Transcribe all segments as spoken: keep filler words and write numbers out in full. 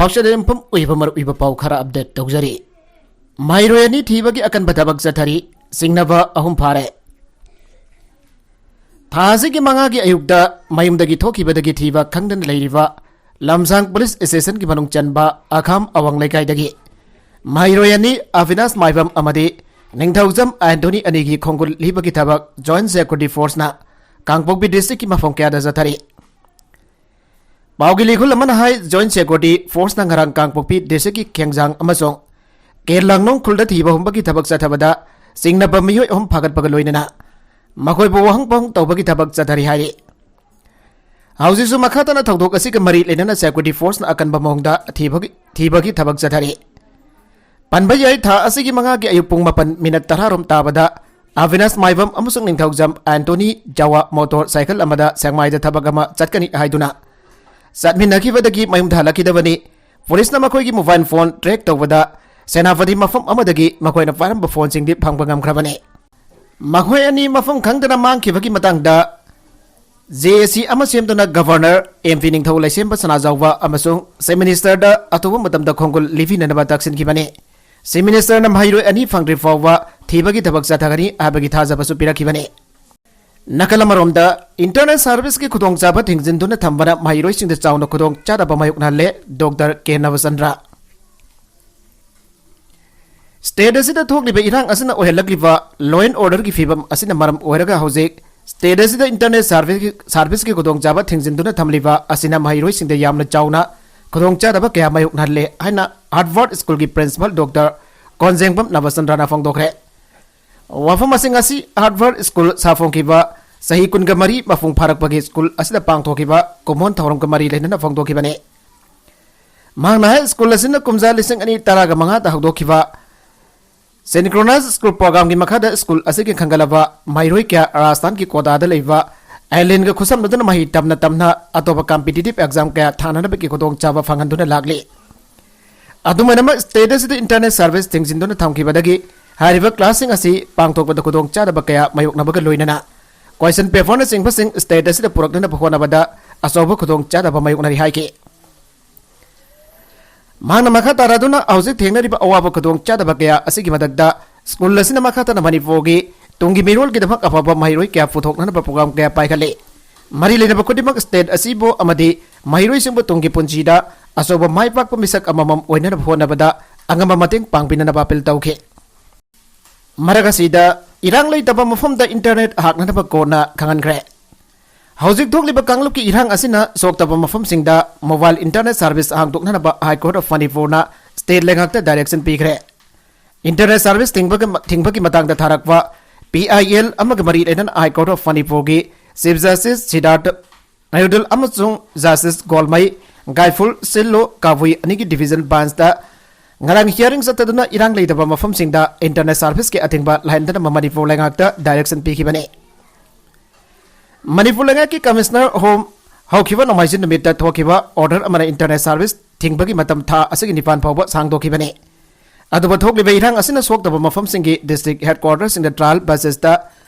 ꯄꯥꯎꯆꯦꯗ ꯌꯨꯝꯐꯝ ꯑꯣꯏꯕ ꯃꯔꯨꯑꯣꯏꯕ ꯄꯥꯎ ꯈꯔ ꯑꯞꯗꯦꯠ ꯇꯧꯖꯔꯤ꯫ ꯃꯍꯩꯔꯣꯏ ꯑꯅꯤ ꯊꯤꯕꯒꯤ ꯑꯀꯟꯕ ꯊꯕꯛ ꯆꯠꯊꯔꯤ꯫ ꯆꯤꯡꯅꯕ ꯑꯍꯨꯝ ꯐꯥꯔꯦ꯫ ꯊꯥ ꯑꯁꯤꯒꯤ ꯃꯉꯥꯒꯤ ꯑꯌꯨꯛꯇ ꯃꯌꯨꯝꯗꯒꯤ ꯊꯣꯛꯈꯤꯕꯗꯒꯤ ꯊꯤꯕ ꯈꯪꯗꯅ ꯂꯩꯔꯤꯕ ꯂꯝꯁꯥꯡ ꯄꯨꯂꯤꯁ ꯁ꯭ꯇꯦꯁꯟꯒꯤ ꯃꯅꯨꯡ ꯆꯟꯕ ꯑꯈꯥꯝ ꯑꯋꯥꯡ ꯂꯩꯀꯥꯏꯗꯒꯤ ꯃꯍꯩꯔꯣꯏ ꯑꯅꯤ ꯑꯕꯤꯅꯥꯁ ꯃꯥꯏꯕꯝ ꯑꯃꯗꯤ ꯅꯤꯡꯊꯧꯖꯝ ꯑꯦꯟꯊꯣꯅꯤ ꯑꯅꯤꯒꯤ ꯈꯣꯡꯒꯨꯜ ꯂꯤꯕꯒꯤ ꯊꯕꯛ ꯖꯣꯏꯟꯠ ꯁꯦꯀ꯭ꯌꯨꯔꯤꯇꯤ ꯐꯣꯔꯁꯅ ꯀꯥꯡꯄꯣꯛꯄꯤ ꯗꯤꯁꯇ꯭ꯔꯤꯛꯀꯤ ꯃꯐꯝ ꯀꯌꯥꯗ ꯆꯠꯊꯔꯤ꯫ ꯄꯥꯎꯒꯤ ꯂꯤꯈꯨꯜ ꯑꯃꯅ ꯍꯥꯏ, ꯖꯣꯏꯟꯠ ꯁꯦꯀ꯭ꯌꯨꯔꯤꯇꯤ ꯐꯣꯔꯁꯅ ꯉꯔꯥꯡ ꯀꯥꯡꯄꯣꯛꯄꯤ ꯗꯤꯁꯇ꯭ꯔꯤꯛꯀꯤ ꯈꯦꯡꯖꯥꯡ ꯑꯃꯁꯨꯡ ꯀꯦ ꯂꯥꯡꯅꯣꯡ ꯈꯨꯜꯗ ꯊꯤꯕ ꯍꯨꯝꯕꯒꯤ ꯊꯕꯛ ꯆꯠꯊꯕꯗ ꯆꯤꯡꯅꯕ ꯃꯤꯑꯣꯏ ꯑꯍꯨꯝ ꯐꯥꯒꯠꯄꯒ ꯂꯣꯏꯅꯅ ꯃꯈꯣꯏꯕꯨ ꯋꯥꯍꯪ ꯄꯥꯎꯍꯪ ꯇꯧꯕꯒꯤ ꯊꯕꯛ ꯆꯠꯊꯔꯤ ꯍꯥꯏꯔꯤ꯫ ꯍꯧꯖꯤꯛꯁꯨ ꯃꯈꯥ ꯇꯥꯅ ꯊꯧꯗꯣꯛ ꯑꯁꯤꯒ ꯃꯔꯤ ꯂꯩꯅꯅ ꯁꯦꯀ꯭ꯌꯨꯔꯤꯇꯤ ꯐꯣꯔꯁꯅ ꯑꯀꯟꯕ ꯃꯑꯣꯡꯗ ꯊꯤꯕꯒꯤ, ꯊꯤꯕꯒꯤ ꯊꯕꯛ ꯆꯠꯊꯔꯤ꯫ ꯄꯟꯕ ꯌꯥꯏ, ꯊꯥ ꯑꯁꯤꯒꯤ ꯃꯉꯥꯒꯤ ꯑꯌꯨꯛ ꯄꯨꯡ ꯃꯥꯄꯟ ꯃꯤꯅꯠ ꯇꯔꯥ ꯔꯣꯝ ꯇꯥꯕꯗ ꯑꯕꯤꯅꯥꯁ ꯃꯥꯏꯕꯝ ꯑꯃꯁꯨꯡ ꯅꯤꯡꯊꯧꯖꯝ ꯑꯦꯟꯇꯣꯅꯤ ꯖꯥꯋꯥ ꯃꯣꯇꯣꯔ ꯁꯥꯏꯀꯜ ꯑꯃꯗ ꯁꯦꯛꯃꯥꯏꯗ ꯊꯕꯛ ꯑꯃ ꯆꯠꯀꯅꯤ ꯍꯥꯏꯗꯨꯅ ꯆꯠꯃꯤꯟꯅꯈꯤꯕꯗꯒꯤ ꯃꯌꯨꯝꯗ ꯍꯜꯂꯛꯈꯤꯗꯕꯅꯤ꯫ ꯄꯨꯂꯤꯁꯅ ꯃꯈꯣꯏꯒꯤ ꯃꯣꯕꯥꯏꯜ ꯐꯣꯟ ꯇ꯭ꯔꯦꯛ ꯇꯧꯕꯗ ꯁꯦꯅꯥꯄꯇꯤ ꯃꯐꯝ ꯑꯃꯗꯒꯤ ꯃꯈꯣꯏꯅ ꯄꯥꯏꯔꯝꯕ ꯐꯣꯟꯁꯤꯡꯗꯤ ꯐꯪꯕ ꯉꯝꯈ꯭ꯔꯕꯅꯤ꯫ ꯃꯈꯣꯏ ꯑꯅꯤ ꯃꯐꯝ ꯈꯪꯗꯅ ꯃꯥꯡꯈꯤꯕꯒꯤ ꯃꯇꯥꯡꯗ ꯖꯦ ꯑꯦ ꯁꯤ ꯑꯃ ꯁꯦꯝꯗꯨꯅ ꯒꯚꯔꯅꯔ ꯑꯦꯝ ꯄꯤ ꯅꯤꯡꯊꯧ ꯂꯩꯁꯦꯝꯕ ꯁꯅꯥꯖꯥꯎꯕ ꯑꯃꯁꯨꯡ ꯆꯤꯐ ꯃꯤꯅꯤꯁꯇꯔꯗ ꯑꯊꯨꯕ ꯃꯇꯝꯗ ꯈꯣꯡꯒꯨꯜ ꯂꯤꯕꯤꯅꯅꯕ ꯇꯛꯁꯤꯟꯈꯤꯕꯅꯤ꯫ ꯆꯤꯐ ꯃꯤꯅꯤꯁꯇꯔꯅ ꯃꯍꯩꯔꯣꯏ ꯑꯅꯤ ꯐꯪꯗ꯭ꯔꯤ ꯐꯥꯎꯕ ꯊꯤꯕꯒꯤ ꯊꯕꯛ ꯆꯠꯊꯒꯅꯤ ꯍꯥꯏꯕꯒꯤ ꯊꯥꯖꯕꯁꯨ ꯄꯤꯔꯛꯈꯤꯕꯅꯤ꯫ ꯅꯥꯀꯜ ꯑꯃꯔꯣꯝꯗ, ꯏꯟꯇꯔꯅꯦꯠ ꯁꯥꯔꯚꯤꯁꯀꯤ ꯈꯨꯗꯣꯡꯆꯥꯕ ꯊꯤꯡꯖꯤꯟꯗꯨꯅ ꯊꯝꯕꯅ ꯃꯍꯩꯔꯣꯏꯁꯤꯡꯗ ꯆꯥꯎꯅ ꯈꯨꯗꯣꯡꯆꯥꯗꯕ ꯃꯥꯌꯣꯛꯅꯍꯜꯂꯦ, ꯗꯣꯛꯇꯔ ꯀꯦ ꯅꯕꯆꯟꯗ꯭ꯔ꯫ ꯁ꯭ꯇꯦꯠ ꯑꯁꯤꯗ ꯊꯣꯛꯂꯤꯕ ꯏꯔꯥꯡ ꯑꯁꯤꯅ ꯑꯣꯏꯍꯜꯂꯛꯂꯤꯕ law and orderꯒꯤ ꯐꯤꯕꯝ ꯑꯁꯤꯅ ꯃꯔꯝ ꯑꯣꯏꯔꯒ ꯍꯧꯖꯤꯛ ꯁ꯭ꯇꯦꯠ ꯑꯁꯤꯗ ꯏꯟꯇꯔꯅꯦꯠ ꯁꯥꯔꯚꯤꯁ, ꯁꯥꯔꯚꯤꯁꯀꯤ ꯈꯨꯗꯣꯡꯆꯥꯕ ꯊꯤꯡꯖꯤꯟꯗꯨꯅ ꯊꯝꯂꯤꯕ ꯑꯁꯤꯅ ꯃꯍꯩꯔꯣꯏꯁꯤꯡꯗ ꯌꯥꯝꯅ ꯆꯥꯎꯅ ꯈꯨꯗꯣꯡꯆꯥꯗꯕ ꯀꯌꯥ ꯃꯥꯌꯣꯛꯅꯍꯜꯂꯦ ꯍꯥꯏꯅ ꯍꯥꯔꯕꯔꯠ ꯁ꯭ꯀꯨꯜꯒꯤ ꯄ꯭ꯔꯤꯟꯁꯤꯄꯥꯜ ꯗꯣꯛꯇꯔ ꯀꯣꯟꯖꯦꯡꯕꯝ ꯅꯕꯆꯟꯗ꯭ꯔꯅ ꯐꯣꯡꯗꯣꯛꯈ꯭ꯔꯦ꯫ ꯋꯥꯐꯝ ꯑꯁꯤ ꯉꯁꯤ ꯍꯥꯔꯕꯔꯠ ꯁ꯭ꯀꯨꯜ ꯁꯥꯐꯣꯡꯈꯤꯕ ꯆꯍꯤ ꯀꯨꯟꯒ ꯃꯔꯤ ꯃꯄꯨꯡ ꯐꯥꯔꯛꯄꯒꯤ ꯁ꯭ꯀꯨꯜ ꯑꯁꯤꯗ ꯄꯥꯡꯊꯣꯛꯈꯤꯕ ꯀꯨꯝꯑꯣꯟ ꯊꯧꯔꯝꯒ ꯃꯔꯤ ꯂꯩꯅꯅ ꯐꯣꯡꯗꯣꯛꯈꯤꯕꯅꯤ꯫ ꯃꯍꯥꯛꯅ ꯍꯥꯏ, ꯁ꯭ꯀꯨꯜ ꯑꯁꯤꯅ ꯀꯨꯝꯖꯥ ꯂꯤꯁꯤꯡ ꯑꯅꯤ ꯇꯔꯥꯒ ꯃꯉꯥꯗ ꯍꯧꯗꯣꯛꯈꯤꯕ ꯁꯤꯟꯀ꯭ꯔꯣꯅꯥꯏꯖ ꯁ꯭ꯀꯨꯜ ꯄ꯭ꯔꯣꯒ꯭ꯔꯥꯝꯒꯤ ꯃꯈꯥꯗ ꯁ꯭ꯀꯨꯜ ꯑꯁꯤꯒꯤ ꯈꯟꯒꯠꯂꯕ ꯃꯍꯩꯔꯣꯏ ꯀꯌꯥ ꯔꯥꯖꯁꯊꯥꯟꯒꯤ ꯀꯣꯇꯥꯗ ꯂꯩꯕ ꯑꯥꯏꯂꯦꯟꯒ ꯈꯨꯠꯁꯝꯅꯗꯨꯅ ꯃꯍꯩ ꯇꯝꯅ ꯇꯝꯅ ꯑꯇꯣꯞꯄ ꯀꯝꯄꯤꯇꯤꯇꯤꯚ ꯑꯦꯛꯖꯥꯝ ꯀꯌꯥ ꯊꯥꯅꯅꯕꯒꯤ ꯈꯨꯗꯣꯡꯆꯥꯕ ꯐꯪꯍꯟꯗꯨꯅ ꯂꯥꯛꯂꯤ꯫ ꯑꯗꯨꯃꯥꯏꯅꯃꯛ, ꯁ꯭ꯇꯦꯠ ꯑꯁꯤꯗ ꯏꯟꯇꯔꯅꯦꯠ ꯁꯥꯔꯚꯤꯁ ꯊꯤꯡꯖꯤꯟꯗꯨꯅ ꯊꯝꯈꯤꯕꯗꯒꯤ ꯍꯥꯏꯔꯤꯕ ꯀ꯭ꯂꯥꯁꯁꯤꯡ ꯑꯁꯤ ꯄꯥꯡꯊꯣꯛꯄꯗ ꯈꯨꯗꯣꯡꯆꯥꯗꯕ ꯀꯌꯥ ꯃꯥꯌꯣꯛꯅꯕꯒ ꯂꯣꯏꯅꯅ ꯀ꯭ꯋꯦꯁꯟ ꯄꯦꯄꯔꯅꯆꯤꯡꯕꯁꯤꯡ ꯁ꯭ꯇꯦꯠ ꯑꯁꯤꯗ ꯄꯨꯔꯛꯅꯅꯕ ꯍꯣꯠꯅꯕꯗ ꯑꯆꯧꯕ ꯈꯨꯗꯣꯡꯆꯥꯗꯕ ꯃꯥꯌꯣꯛꯅꯔꯤ ꯍꯥꯏꯈꯤ꯫ ꯃꯍꯥꯛꯅ ꯃꯈꯥ ꯇꯥꯔꯗꯨꯅ ꯍꯧꯖꯤꯛ ꯊꯦꯡꯅꯔꯤꯕ ꯑꯋꯥꯕ ꯈꯨꯗꯣꯡꯆꯥꯗꯕ ꯀꯌꯥ ꯑꯁꯤꯒꯤ ꯃꯊꯛꯇ ꯁ꯭ꯀꯨꯜ ꯑꯁꯤꯅ ꯃꯈꯥ ꯇꯥꯅ ꯃꯅꯤꯄꯨꯔꯒꯤ ꯇꯨꯡꯒꯤ ꯃꯤꯔꯣꯜꯒꯤꯗꯃꯛ ꯑꯐꯕ ꯃꯍꯩꯔꯣꯏ ꯀꯌꯥ ꯄꯨꯊꯣꯛꯅꯅꯕ ꯄ꯭ꯔꯣꯒ꯭ꯔꯥꯝ ꯀꯌꯥ ꯄꯥꯏꯈꯠꯂꯤ꯫ ꯃꯔꯤ ꯂꯩꯅꯕ ꯈꯨꯗꯤꯡꯃꯛ ꯁ꯭ꯇꯦꯠ ꯑꯁꯤꯕꯨ ꯑꯃꯗꯤ ꯃꯍꯩꯔꯣꯏꯁꯤꯡꯕꯨ ꯇꯨꯡꯒꯤ ꯄꯨꯟꯁꯤꯗ ꯑꯆꯧꯕ ꯃꯥꯏ ꯄꯥꯛꯄ ꯃꯤꯁꯛ ꯑꯃꯃꯝ ꯑꯣꯏꯅꯅꯕ ꯍꯣꯠꯅꯕꯗ ꯑꯉꯝꯕ ꯃꯇꯦꯡ ꯄꯥꯡꯕꯤꯅꯅꯕ ꯑꯄꯤꯜ ꯇꯧꯈꯤ꯫ ꯃꯔꯛ ꯑꯁꯤꯗ ꯏꯔꯥꯡ ꯂꯩꯇꯕ ꯃꯐꯝꯗ ꯏꯟꯇꯔꯅꯦꯠ ꯍꯥꯡꯅꯅꯕ ꯀꯣꯔꯠꯅ ꯈꯪꯍꯟꯈ꯭ꯔꯦ꯫ ꯍꯧꯖꯤꯛ ꯊꯣꯛꯂꯤꯕ ꯀꯥꯡꯂꯨꯞꯀꯤ ꯏꯔꯥꯡ ꯑꯁꯤꯅ ꯁꯣꯛꯇꯕ ꯃꯐꯝꯁꯤꯡꯗ ꯃꯣꯕꯥꯏꯜ ꯏꯟꯇꯔꯅꯦꯠ ꯁꯥꯔꯚꯤꯁ ꯍꯥꯡꯗꯣꯛꯅꯅꯕ ꯍꯥꯏ ꯀꯣꯔꯠ ꯑꯣꯐ ꯃꯅꯤꯄꯨꯔꯅ ꯁ꯭ꯇꯦꯠ ꯂꯩꯉꯥꯛꯇ ꯗꯥꯏꯔꯦꯛꯁꯟ ꯄꯤꯈ꯭ꯔꯦ꯫ ꯏꯟꯇꯔꯅꯦꯠ ꯁꯥꯔꯚꯤꯁ ꯊꯤꯡꯕꯒꯤ, ꯊꯤꯡꯕꯒꯤ ꯃꯇꯥꯡꯗ ꯊꯥꯔꯛꯄ ꯄꯤ ꯑꯥꯏ ꯑꯦꯜ ꯑꯃꯒ ꯃꯔꯤ ꯂꯩꯅꯅ ꯍꯥꯏ ꯀꯣꯔꯠ ꯑꯣꯐ ꯃꯅꯤꯄꯨꯔꯒꯤ ꯆꯤꯐ ꯖꯁꯇꯤꯁ ꯁꯤꯗꯥꯔꯊ ꯅꯌꯨꯗꯜ ꯑꯃꯁꯨꯡ ꯖꯁꯇꯤꯁ ꯒꯣꯜꯃꯩ ꯒꯥꯏꯐꯨꯜ ꯁꯤꯜꯂꯣ ꯀꯥꯕꯨꯏ ꯑꯅꯤꯒꯤ ꯗꯤꯚꯤꯖꯟ ꯕꯦꯟꯁꯇ ꯉꯔꯥꯡ ꯍꯤꯌꯥꯔꯤꯡ ꯆꯠꯊꯗꯨꯅ ꯏꯔꯥꯡ ꯂꯩꯇꯕ ꯃꯐꯝꯁꯤꯡꯗ ꯏꯟꯇꯔꯅꯦꯠ ꯁꯥꯔꯚꯤꯁꯀꯤ ꯑꯊꯤꯡꯕ ꯂꯥꯏꯍꯟꯗꯅꯕ ꯃꯅꯤꯄꯨꯔ ꯂꯩꯉꯥꯛꯇ ꯗꯥꯏꯔꯦꯛꯁꯟ ꯄꯤꯈꯤꯕꯅꯤ꯫ ꯃꯅꯤꯄꯨꯔ ꯂꯩꯉꯥꯛꯀꯤ ꯀꯃꯤꯁꯅꯔ ꯍꯣꯝ ꯍꯧꯈꯤꯕ ꯅꯣꯡꯃꯥꯏꯖꯤꯡ ꯅꯨꯃꯤꯠꯇ ꯊꯣꯛꯈꯤꯕ ꯑꯣꯔꯗꯔ ꯑꯃꯅ ꯏꯟꯇꯔꯅꯦꯠ ꯁꯥꯔꯚꯤꯁ ꯊꯤꯡꯕꯒꯤ ꯃꯇꯝ ꯊꯥ ꯑꯁꯤꯒꯤ ꯅꯤꯄꯥꯟ ꯐꯥꯎꯕ ꯁꯥꯡꯗꯣꯛꯈꯤꯕꯅꯤ꯫ ꯑꯗꯨꯕꯨ ꯊꯣꯛꯂꯤꯕ ꯏꯔꯥꯡ ꯑꯁꯤꯅ ꯁꯣꯛꯇꯕ ꯃꯐꯝꯁꯤꯡꯒꯤ ꯗꯤꯁꯇ꯭ꯔꯤꯛ ꯍꯦꯗꯀ꯭ꯋꯥꯔꯇꯔꯁꯤꯡꯗ ꯇ꯭ꯔꯥꯏꯜ ꯕꯦꯁꯤꯁꯇ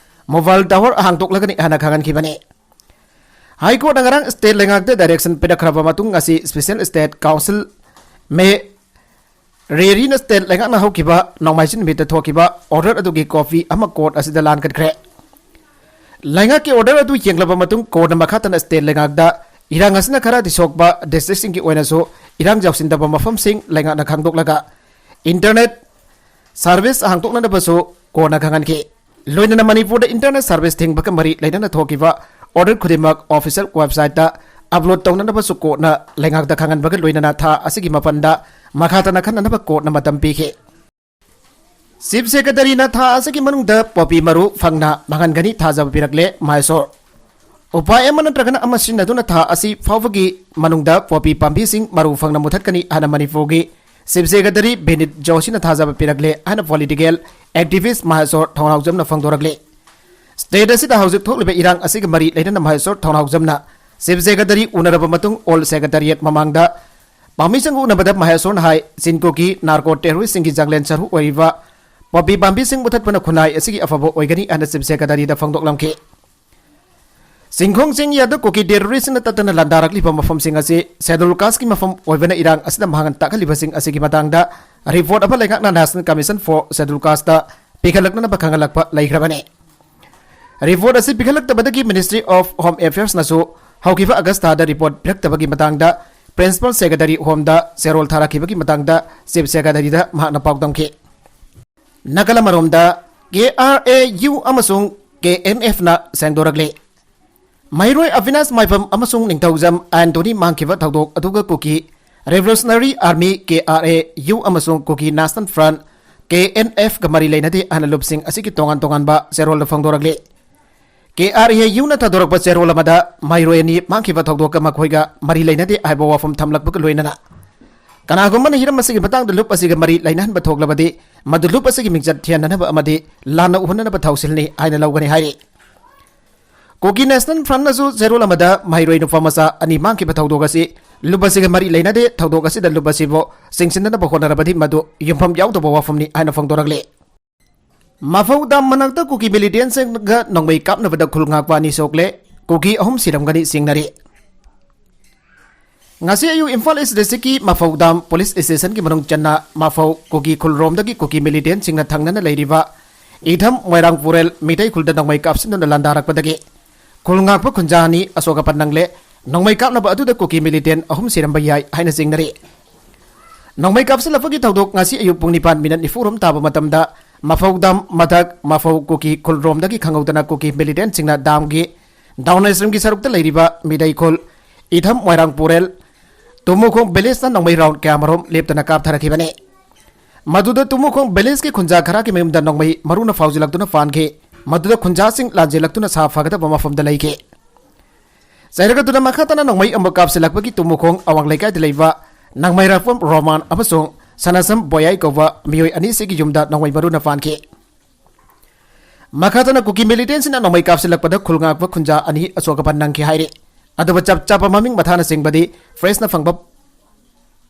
ꯃꯣꯕꯥꯏꯜ ꯇꯥꯋꯔ ꯍꯥꯡꯗꯣꯛꯂꯒꯅꯤ ꯍꯥꯏꯅ ꯈꯪꯍꯟꯈꯤꯕꯅꯤ꯫ ꯍꯥꯏ ꯀꯣꯔꯠꯅ ꯉꯔꯥꯡ ꯁ꯭ꯇꯦꯠ ꯂꯩꯉꯥꯛꯇ ꯗꯥꯏꯔꯦꯛꯁꯟ ꯄꯤꯔꯛꯈ꯭ꯔꯕ ꯃꯇꯨꯡ ꯑꯁꯤ ꯁ꯭ꯄꯦꯁꯦꯜ ꯁ꯭ꯇꯦꯠ ꯀꯥꯎꯟꯁꯤꯜ ꯃꯦ ꯔꯦꯔꯤꯅ ꯁ꯭ꯇꯦꯠ ꯂꯩꯉꯥꯛꯅ ꯍꯧꯈꯤꯕ ꯅꯣꯡꯃꯥꯏꯖꯤꯡ ꯅꯨꯃꯤꯠꯇ ꯊꯣꯛꯈꯤꯕ ꯑꯣꯔꯗꯔ ꯑꯗꯨꯒꯤ ꯀꯣꯄꯤ ꯑꯃ ꯀꯣꯔꯠ ꯑꯁꯤꯗ ꯂꯥꯟꯒꯠꯈ꯭ꯔꯦ꯫ ꯂꯩꯉꯥꯛꯀꯤ ꯑꯣꯔꯗꯔ ꯑꯗꯨ ꯌꯦꯡꯂꯕ ꯃꯇꯨꯡ ꯀꯣꯔꯠꯅ ꯃꯈꯥ ꯇꯥꯅ ꯁ꯭ꯇꯦꯠ ꯂꯩꯉꯥꯛꯇ ꯏꯔꯥꯡ ꯑꯁꯤꯅ ꯈꯔꯗꯤ ꯁꯣꯛꯄ ꯗꯤꯁꯇ꯭ꯔꯤꯛꯁꯤꯡꯒꯤ ꯑꯣꯏꯅꯁꯨ ꯏꯔꯥꯡ ꯌꯥꯎꯁꯤꯟꯗꯕ ꯃꯐꯝꯁꯤꯡ ꯂꯩꯉꯥꯛꯅ ꯈꯪꯗꯣꯛꯂꯒ ꯏꯟꯇꯔꯅꯦꯠ ꯁꯥꯔꯚꯤꯁ ꯍꯥꯡꯗꯣꯛꯅꯅꯕꯁꯨ ꯀꯣꯔꯠꯅ ꯈꯪꯍꯟꯈꯤ꯫ ꯂꯣꯏꯅꯅ ꯃꯅꯤꯄꯨꯔꯗ ꯏꯟꯇꯔꯅꯦꯠ ꯁꯥꯔꯚꯤꯁ ꯊꯤꯡꯕꯒ ꯃꯔꯤ ꯂꯩꯅꯅ ꯊꯣꯛꯈꯤꯕ ꯑꯣꯔꯗꯔ ꯈꯨꯗꯤꯡꯃꯛ ꯑꯣꯐꯤꯁꯤꯌꯦꯜ ꯋꯦꯕꯁꯥꯏꯠꯇ ꯑꯞꯂꯣꯗ ꯇꯧꯅꯅꯕꯁꯨ ꯀꯣꯔꯠꯅ ꯂꯩꯉꯥꯛꯇ ꯈꯪꯍꯟꯕꯒ ꯂꯣꯏꯅꯅ ꯊꯥ ꯑꯁꯤꯒꯤ ꯃꯥꯄꯟꯗ ꯃꯈꯥ ꯇꯥꯅ ꯈꯟꯅꯅꯕ ꯀꯣꯔꯠꯅ ꯃꯇꯝ ꯄꯤꯈꯤ꯫ ꯆꯤꯐ ꯁꯦꯀ꯭ꯔꯦꯇꯔꯤꯅ ꯊꯥ ꯑꯁꯤꯒꯤ ꯃꯅꯨꯡꯗ ꯄꯣꯄꯤ ꯃꯔꯨ ꯐꯪꯅ ꯃꯥꯡꯍꯟꯒꯅꯤ ꯊꯥꯖꯕ ꯄꯤꯔꯛꯂꯦ ꯃꯍꯦꯁꯣꯔ꯫ ꯎꯄꯥꯏ ꯑꯃ ꯅꯠꯇ꯭ꯔꯒꯅ ꯑꯃ ꯁꯤꯖꯤꯟꯅꯗꯨꯅ ꯊꯥ ꯑꯁꯤ ꯐꯥꯎꯕꯒꯤ ꯃꯅꯨꯡꯗ ꯄꯣꯄꯤ ꯄꯥꯝꯕꯤꯁꯤꯡ ꯃꯔꯨ ꯐꯪꯅ ꯃꯨꯊꯠꯀꯅꯤ ꯍꯥꯏꯅ ꯃꯅꯤꯄꯨꯔꯒꯤ ꯆꯤꯐ ꯁꯦꯀ꯭ꯔꯦꯇꯔꯤ ꯕꯤꯅꯤꯠ ꯖꯣꯁꯤꯅ ꯊꯥꯖꯕ ꯄꯤꯔꯛꯂꯦ ꯍꯥꯏꯅ ꯄꯣꯂꯤꯇꯤꯀꯦꯜ ꯑꯦꯛꯇꯤꯚꯤꯁ ꯃꯍꯦꯁꯣꯔ ꯊꯧꯅꯥꯎꯖꯝꯅ ꯐꯣꯡꯗꯣꯔꯛꯂꯤ꯫ ꯁ꯭ꯇꯦꯠ ꯑꯁꯤꯗ ꯍꯧꯖꯤꯛ ꯊꯣꯛꯂꯤꯕ ꯏꯔꯥꯡ ꯑꯁꯤꯒ ꯃꯔꯤ ꯂꯩꯅꯅ ꯃꯍꯦꯁꯣꯔ ꯊꯧꯅꯥꯎꯖꯝꯅ ꯆꯤꯐ ꯁꯦꯀ꯭ꯔꯦꯇꯔꯤ ꯎꯅꯔꯕ ꯃꯇꯨꯡ ꯑꯣꯜ ꯁꯦꯀ꯭ꯔꯦꯇꯔꯤꯌꯦꯠ ꯃꯃꯥꯡꯗ ꯄꯥꯝꯕꯤꯁꯤꯡ ꯎꯅꯕꯗ ꯃꯍꯦꯁꯣꯔꯅ ꯍꯥꯏ, ꯆꯤꯟꯀꯣꯀꯤ ꯅꯥꯔꯀꯣ ꯇꯦꯔꯣꯔꯤꯁꯁꯤꯡꯒꯤ ꯖꯪꯂꯦꯟ ꯁꯔꯨ ꯑꯣꯏꯔꯤꯕ ꯄꯣꯄꯤ ꯄꯥꯝꯕꯤꯁꯤꯡ ꯃꯨꯊꯠꯄꯅ ꯈꯨꯟꯅꯥꯏ ꯑꯁꯤꯒꯤ ꯑꯐꯕ ꯑꯣꯏꯒꯅꯤ ꯍꯥꯏꯅ ꯆꯤꯐ ꯁꯦꯀ꯭ꯔꯦꯇꯔꯤꯗ ꯐꯣꯡꯗꯣꯛꯂꯝꯈꯤ꯫ ꯆꯤꯡꯈꯣꯡ ꯆꯤꯡꯌꯥꯗ ꯀꯨꯀꯤ ꯇꯦꯔꯣꯔꯤꯁꯁꯤꯡꯅ ꯇꯠꯇꯅ ꯂꯥꯟꯗꯥꯔꯛꯂꯤꯕ ꯃꯐꯝꯁꯤꯡ ꯑꯁꯤ ꯁꯦꯗꯨꯜ ꯀꯥꯁꯀꯤ ꯃꯐꯝ ꯑꯣꯏꯕꯅ ꯏꯔꯥꯡ ꯑꯁꯤꯗ ꯃꯥꯡꯍꯟ ꯇꯥꯛꯍꯜꯂꯤꯕꯁꯤꯡ ꯑꯁꯤꯒꯤ ꯃꯇꯥꯡꯗ ꯔꯤꯄꯣꯔꯠ ꯑꯃ ꯂꯩꯉꯥꯛꯅ National Commission for Scheduled Caste ꯄꯤꯈꯠꯂꯛꯅꯅꯕ ꯈꯪꯍꯜꯂꯛꯄ ꯂꯩꯈ꯭ꯔꯕꯅꯤ꯫ ꯔꯤꯄꯣꯔꯠ ꯑꯁꯤ ꯄꯤꯈꯠꯂꯛꯇꯕꯗꯒꯤ Ministry of Home Affairsꯅꯁꯨ ꯍꯧꯈꯤꯕ ꯑꯥꯒꯁ ꯊꯥꯗ ꯔꯤꯄꯣꯔꯠ ꯄꯤꯔꯛꯇꯕꯒꯤ ꯃꯇꯥꯡꯗ Principal Secretary Homeꯗ ꯆꯦꯔꯣꯜ ꯊꯥꯔꯛꯈꯤꯕꯒꯤ ꯃꯇꯥꯡꯗ Chief Secretaryꯗ ꯃꯍꯥꯛꯅ ꯄꯥꯎꯗꯝꯈꯤ꯫ ꯅꯥꯀꯜ ꯑꯃꯔꯣꯝꯗ, ꯀꯦ ꯑꯥꯔ ꯑꯦ ꯌꯨ ꯑꯃꯁꯨꯡ ꯀꯦ ꯑꯦꯟ ꯑꯦꯐꯅ ꯁꯦꯡꯗꯣꯔꯛꯂꯤ꯫ ꯃꯍꯩꯔꯣꯏ ꯑꯕꯤꯅꯥꯁ ꯃꯥꯏꯕꯝ ꯑꯃꯁꯨꯡ ꯅꯤꯡꯊꯧꯖꯝ ꯑꯦꯟꯊꯣꯅꯤ ꯃꯥꯡꯈꯤꯕ ꯊꯧꯗꯣꯛ ꯑꯗꯨꯒ Kuki Revolutionary Army, K R A U, ꯑꯃꯁꯨꯡ Kuki National Front, K N ꯑꯦꯐꯀ ꯃꯔꯤ ꯂꯩꯅꯗꯦ ꯍꯥꯏꯅ ꯂꯨꯞꯁꯤꯡ ꯑꯁꯤꯒꯤ ꯇꯣꯉꯥꯟ ꯇꯣꯉꯥꯟꯕ ꯆꯦꯔꯣꯜꯗ ꯐꯣꯡꯗꯣꯔꯛꯂꯤ꯫ ꯀꯦ ꯑꯥꯔ ꯑꯦ ꯌꯨꯅ ꯊꯥꯗꯣꯔꯛꯄ ꯆꯦꯔꯣꯜ ꯑꯃꯗ ꯃꯍꯩꯔꯣꯏ ꯑꯅꯤ ꯃꯥꯡꯈꯤꯕ ꯊꯧꯗꯣꯛꯀ ꯃꯈꯣꯏꯒ ꯃꯔꯤ ꯂꯩꯅꯗꯦ ꯍꯥꯏꯕ ꯋꯥꯐꯝ ꯊꯝꯂꯛꯄꯒ ꯂꯣꯏꯅꯅ ꯀꯅꯥꯒꯨꯝꯕꯅ ꯍꯤꯔꯝ ꯑꯁꯤꯒꯤ ꯃꯇꯥꯡꯗ ꯂꯨꯞ ꯑꯁꯤꯒ ꯃꯔꯤ ꯂꯩꯅꯍꯟꯕ ꯊꯣꯛꯂꯕꯗꯤ ꯃꯗꯨ ꯂꯨꯞ ꯑꯁꯤꯒꯤ ꯃꯤꯡꯆꯠ ꯊꯤꯍꯟꯅꯅꯕ ꯑꯃꯗꯤ ꯂꯥꯟꯅ ꯎꯍꯟꯅꯅꯕ ꯊꯧꯁꯤꯜꯅꯤ ꯍꯥꯏꯅ ꯂꯧꯒꯅꯤ ꯍꯥꯏꯔꯤ꯫ ꯀꯨꯀꯤ National Frontꯅꯁꯨ ꯆꯦꯔꯣꯜ ꯑꯃꯗ ꯃꯍꯩꯔꯣꯏ ꯅꯨꯄꯥ ꯃꯆꯥ ꯑꯅꯤ ꯃꯥꯡꯈꯤꯕ ꯊꯧꯗꯣꯛ ꯑꯁꯤ ꯂꯨꯞ ꯑꯁꯤꯒ ꯃꯔꯤ ꯂꯩꯅꯗꯦ, ꯊꯧꯗꯣꯛ ꯑꯁꯤꯗ ꯂꯨꯞ ꯑꯁꯤꯕꯨ ꯆꯤꯡꯁꯤꯟꯅꯅꯕ ꯍꯣꯠꯅꯔꯕꯗꯤ ꯃꯗꯨ ꯌꯨꯝꯐꯝ ꯌꯥꯎꯗꯕ ꯋꯥꯐꯝꯅꯤ ꯍꯥꯏꯅ ꯐꯣꯡꯗꯣꯔꯛꯂꯤ꯫ ꯃꯐꯧ ꯗꯥꯝ ꯃꯅꯥꯛꯇ ꯀꯨꯀꯤ militantꯁꯤꯡꯒ ꯅꯣꯡꯃꯩ ꯀꯥꯞꯅꯕꯗ ꯈꯨꯜ ꯉꯥꯛꯄ ꯑꯅꯤ ꯁꯣꯛꯂꯦ, ꯀꯨꯀꯤ ꯑꯍꯨꯝ ꯁꯤꯔꯝꯒꯅꯤ ꯆꯤꯡꯅꯔꯤ꯫ ꯉꯁꯤ ꯑꯌꯨꯛ ꯏꯝꯐꯥꯜ East Districtꯀꯤ ꯃꯐꯧ ꯗꯥꯝ police stationꯒꯤ ꯃꯅꯨꯡ ꯆꯟꯅ ꯃꯐꯧ ꯀꯨꯀꯤ ꯈꯨꯜꯔꯣꯝꯗꯒꯤ ꯀꯨꯀꯤ militantꯁꯤꯡꯅ ꯊꯪꯅꯅ ꯂꯩꯔꯤꯕ ꯏꯊꯝ ꯃꯣꯏꯔꯥꯡ ꯄꯨꯔꯦꯜ ꯃꯤꯇꯩ ꯈꯨꯜꯗ ꯅꯣꯡꯃꯩ ꯀꯥꯞꯁꯤꯟꯗꯨꯅ ꯂꯥꯟꯗꯥꯔꯛꯄꯗꯒꯤ ꯈꯨꯜ ꯉꯥꯛꯄ ꯈꯨꯟꯖꯥ ꯑꯅꯤ ꯑꯁꯣꯛ ꯑꯄꯟ ꯅꯪꯂꯦ꯫ ꯅꯣꯡꯃꯩ ꯀꯥꯞꯅꯕ ꯑꯗꯨꯗ ꯀꯨꯀꯤ militant ꯑꯍꯨꯝ ꯁꯤꯔꯝꯕ ꯌꯥꯏ ꯍꯥꯏꯅ ꯆꯤꯡꯅꯔꯤ꯫ ꯅꯣꯡꯃꯩ ꯀꯥꯞꯁꯤꯜꯂꯛꯄꯒꯤ ꯊꯧꯗꯣꯛ ꯉꯁꯤ ꯑꯌꯨꯛ ꯄꯨꯡ ꯅꯤꯄꯥꯟ ꯃꯤꯅꯠ ꯅꯤꯐꯨ ꯔꯣꯝ ꯇꯥꯕ ꯃꯇꯝꯗ ꯃꯐꯧ ꯗꯥꯝ ꯃꯊꯛ ꯃꯐꯧ ꯀꯨꯀꯤ ꯈꯨꯜꯔꯣꯝꯗꯒꯤ ꯈꯪꯍꯧꯗꯅ ꯀꯨꯀꯤ militantꯁꯤꯡꯅ ꯗꯥꯝꯒꯤ downstreamꯒꯤ ꯁꯔꯨꯛꯇ ꯂꯩꯔꯤꯕ ꯃꯤꯇꯩ ꯈꯨꯜ ꯏꯊꯝ ꯃꯣꯏꯔꯥꯡ ꯄꯨꯔꯦꯜ ꯇꯨꯃꯨꯈꯣꯡ villageꯇ ꯅꯣꯡꯃꯩ round ꯀꯌꯥꯃꯔꯨꯝ ꯂꯦꯞꯇꯅ ꯀꯥꯞꯊꯔꯛꯈꯤꯕꯅꯤ꯫ ꯃꯗꯨꯗ ꯇꯨꯃꯨꯈꯣꯡ villageꯀꯤ ꯈꯨꯟꯖꯥ ꯈꯔꯒꯤ ꯃꯌꯨꯝꯗ ꯅꯣꯡꯃꯩ ꯃꯔꯨꯅ ꯐꯥꯎꯖꯤꯜꯂꯛꯇꯨꯅ ꯄꯥꯟꯈꯤ꯫ ꯃꯗꯨꯗ ꯈꯨꯟꯖꯥꯁꯤꯡ ꯂꯥꯟꯖꯦꯜꯂꯛꯇꯨꯅ ꯁꯥ ꯐꯒꯗꯕ ꯃꯐꯝꯗ ꯂꯩꯈꯤ꯫ ꯆꯩꯔꯛ ꯑꯗꯨꯅ ꯃꯈꯥ ꯇꯥꯅ ꯅꯣꯡꯃꯩ ꯑꯃꯨꯛ ꯀꯥꯞꯁꯤꯜꯂꯛꯄꯒꯤ ꯇꯨꯃꯨꯈꯣꯡ ꯑꯋꯥꯡ ꯂꯩꯀꯥꯏꯗ ꯂꯩꯕ ꯅꯪꯃꯩꯔꯥꯛꯄꯝ ꯔꯣꯃꯥꯟ ꯑꯃꯁꯨꯡ ꯁꯅꯥꯁꯝ ꯕꯣꯌꯥꯏ ꯀꯧꯕ ꯃꯤꯑꯣꯏ ꯑꯅꯤꯁꯤꯒꯤ ꯌꯨꯝꯗ ꯅꯣꯡꯃꯩ ꯃꯔꯨꯅ ꯄꯥꯟꯈꯤ꯫ ꯃꯈꯥ ꯇꯥꯅ ꯀꯨꯀꯤ militantꯁꯤꯡꯅ ꯅꯣꯡꯃꯩ ꯀꯥꯞꯁꯤꯜꯂꯛꯄꯗ ꯈꯨꯜ ꯉꯥꯛꯄ ꯈꯨꯟꯖꯥ ꯑꯅꯤ ꯑꯁꯣꯛ ꯑꯄꯟ ꯅꯪꯈꯤ ꯍꯥꯏꯔꯤ꯫ ꯑꯗꯨꯕꯨ ꯆꯞ ꯆꯥꯕ ꯃꯃꯤꯡ ꯃꯊꯥꯅꯆꯤꯡꯕꯗꯤ pressꯅ ꯐꯪꯕ,